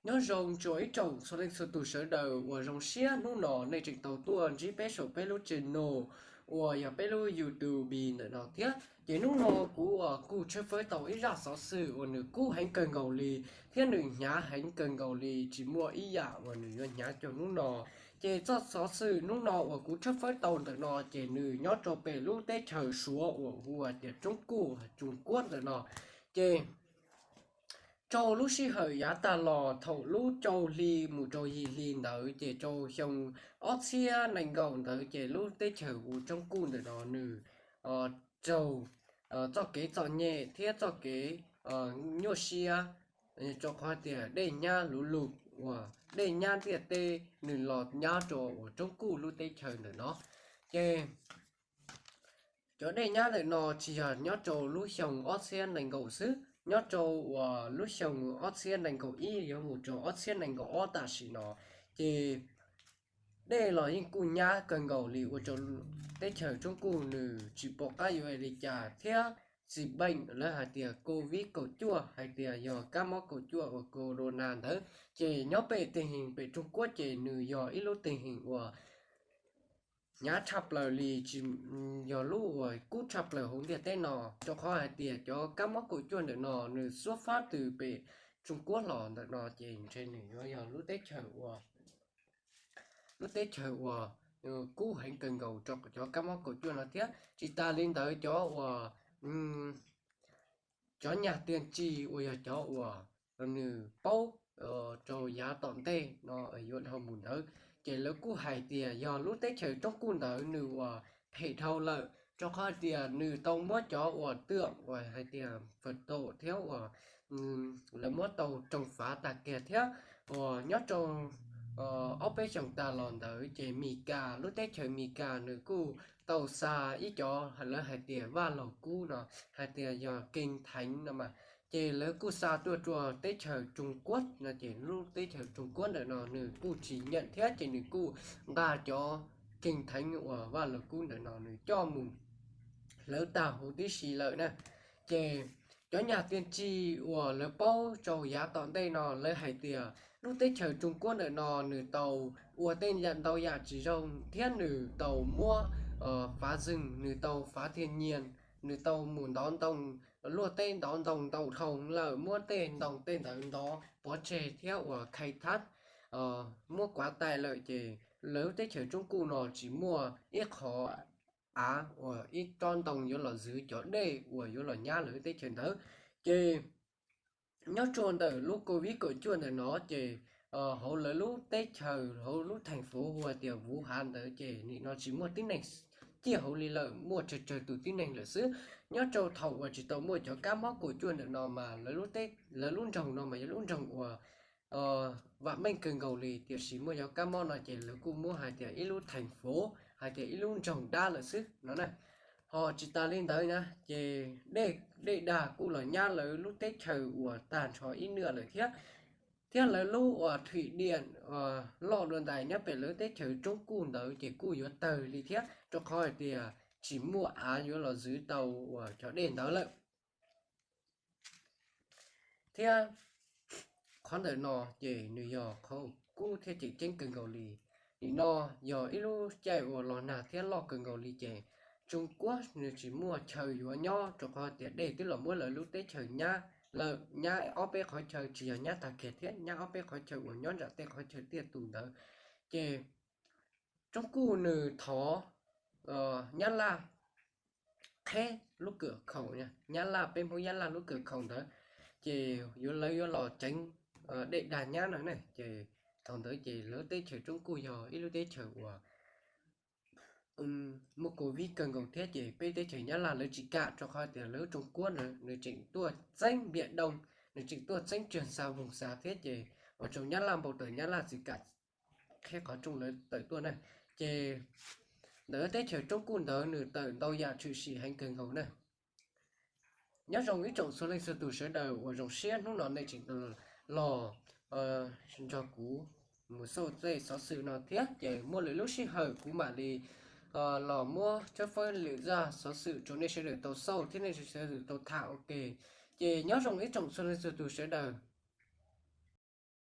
Nyob zoo rua ib tsoom txhua leej txhua tug sawv daws uas zoo siab hnub no nej tseem tau tuaj ntsib peb saum peb lub channel uas yog peb lub YouTube ntawm no thiab. Ces hnub no kuv uas kuj tshawb fawb tau ib zaj xov xwm uas nws kub heev kawg nkaus li thiab nws hnyav heev kawg nkaus li, tsis muaj ib yam uas nws yuav hnyav cuag hnub no. Ces txoj xov xwm hnub no uas kuv tshawb fawb tau ntawm no ces nws nyob rau pem lub teb chaws Suav uas hu ua tias Tsoob Kuj, Tsoob Kuab ntawm no. Ces rau lub sij hawm yav tag los thaum lub rau hli mus rau yim hli ntawd ces rau xyoo ob txhiab nees nkaum ntawd ces lub teb chaws hu Tsoob Kuj ntawm no nws raug txoj kev txom nyem thiab txoj kev nyuaj siab, rau qhov tias dej nyab luv lug uas dej nyab ntiaj teb nws los nyab rau uas Tsoob Kuj lub teb chaws ntawm no. Ces cov dej nyab ntawm no tsis yog nyob rau lub xyoo ob txhiab nees nkaum xwb, nyob rau uas lub xyoo ob txhiab nees nkaum ib yuav mus rau ob txhiab nees nkaum ob tam sim no, ces dej los yeej kuj nyab kawg nkaus li ua rau teb chaws Tsoob Kuj nws tsis pom qab yuav li cas thiab txiv beem lawv hais tias Covid kaum cuaj, hais tias yog kab mob kaum cuaj uas corona ntawd, ces nyob pem teg hees pem Tsoob Kuab ces nws yog ib lub teg hees uas hnyav tshaj plaws li, tsis yog lub uas kub tshaj plaws hauv ntiaj teb no, rau qhov hais tias cov kab mob kaum cuaj ntawm no nws xuab fab tws pem Tsoob Kuab los ntawm no ces ntshe nws yuav yog lub teb chaws uas lub teb chaws uas kub heev kawg nkaus rau cov kab mob kaum cuaj no thiab. Tsis tas li ntawd cov uas cov nyaj tiaj ntsis uas yog cov uas nws paub rau yav tom ntej no yuav dhau mus ntawd, ces lawv kuj hais tias yog lub teb chaws Tsoob Kuj ntawd nws uas phem dhau lawm, rau qhov tias nws tau muab cov uas twm uas hais tias fawm taum thiab uas lawv muab tau roog fav tag kiag thiab uas nyob rau ob peb xyoos tag los ntawd ces Mis Kas, lub teb chaws Mis Kas nws kuj tau xa ib cov lawv hais tias vaj laug kub no, hais tias yog keeg theev no mas, ces lawv kuj xa tuaj rau teb chaws Tsoob Kuab no ces lub teb chaws Tsoob Kuab ntawm no nws kuj tsis nyeem thiab ces nws kuj nqa cov keeg theev uas vaj laug kub ntawm no nws coj mus hlawv tag huv tib si lawm na. Ces cov nyaj tiaj ntsis uas lawv paub rau yav tom ntej no lawv hais tias lub teb chaws Tsoob Kuab ntawm no nws tau ua tej ntau yam tsis zoo thiab nws tau muab fav zeeg, nws tau fav thiaj nyias, nws tau mus ntov ntoo, luaj teb ntov ntoo ntau dhau lawm, muab tej ntoo tej ntawd ntov pov tseg thiab uas khai thab muab kuav tais lawm ces lawv teb chaws Tsoob Kuj no tsis muaj ib qho av uas ib tsob ntoo yuav los zwv cov dej uas yuav los nyab lawv teb chaws ntawd. Ces nyob rau ntawm lub Covid kaum cuaj ntawm no ces hauv lawv lub teb chaws hauv lub theej fuv hu tias Vuv Hav ntawd ces nim no tsis muaj tib neeg ciaj hauv li lawm, muaj tsawg tsawg tus tib neeg lawm xwb. Nyob rau thaum uas tsis tau muaj cov kab mob kaum cuaj ntawm no mas lawv lub nroog no mas yog lub nroog uas vam meej kawg nkaus li, tiam sis muaj cov kab mob no ces lawv kuj muab hais tias ib lub theej fuv, hais tias ib lub nroog dab lawm xwb no na. Ho tsis tas li ntawd na ces dej, dej dag kuj los nyab lawv lub teb chaws uas tag nrho ib nws lawm thiab. Thiab lawv lub uas thwm diam loj dua ntais nyob pem lawv teb chaws Tsoob Kuj ntawd ces kuj yuav tawg li thiab, rau qhov hais tias tsis muaj av yuav los zwv tau uas cov dej ntawd lawm. Thiab qhov ntawm no ces nws yog qhov kub thiab tseem ceeb kawg nkaus li. Nim no yog ib lub caij uas los nag thiab loj kawg nkaus li ces Tsoob Kuab nws tsis muaj chaw yuav nyob, rau qhov tias dej twb los muab lawv lub teb chaws nyab lawm, nyab ob peb qhov chaw, tsis yog nyab tag kiag thiab, nyab ob peb qhov chaw uas nyob nram tej qhov chaw tiaj tus ntawd. Ces Tsoob Kuj nws thov Nyab Laj qheb lub kam khaum, Nyab Laj, peb Hmoob Nyab Laj lub kam khaum ntawd, ces yuav, lawv yuav los ceev dej dag nyab no ne. Ces thaum ntawd ces lawv teb chaws Tsoob Kuj yog ib lub teb chaws uas muaj Covid kawg nkaus thiab, ces peb teb chaws Nyab Laj lawv tsis kam, rau qhov tias lawv Tsoob Kuab na nws tseem tuaj txeeb npiam doo, nws tseem tuaj txeeb tsuag xa voog xa thiab, ces ua rau Nyab Laj npau taws, Nyab Laj tsis kam qheb qhov rooj lawv tawm tuaj na. Ces ntawm teb chaws Tsoob Kuj ntawd nws tawm ntau yam tshwm sim heev kawg nkaus na. Nyob zoo ib tsoom txhua leej txhua tus sawv daws uas zoo siab hnub no nej tseem los nrog kuv mus xauj tej xov xwm no thiab, ces muaj lwm lub sij hawm kuv mam li los muab tshawb fawb lwm zaj xov xwm rau nej sawv daws tau xauj thiab nej sawv daws tau tham ua ke. Ces nyob zoo ib tsoom txhua leej txhua tus sawv daws.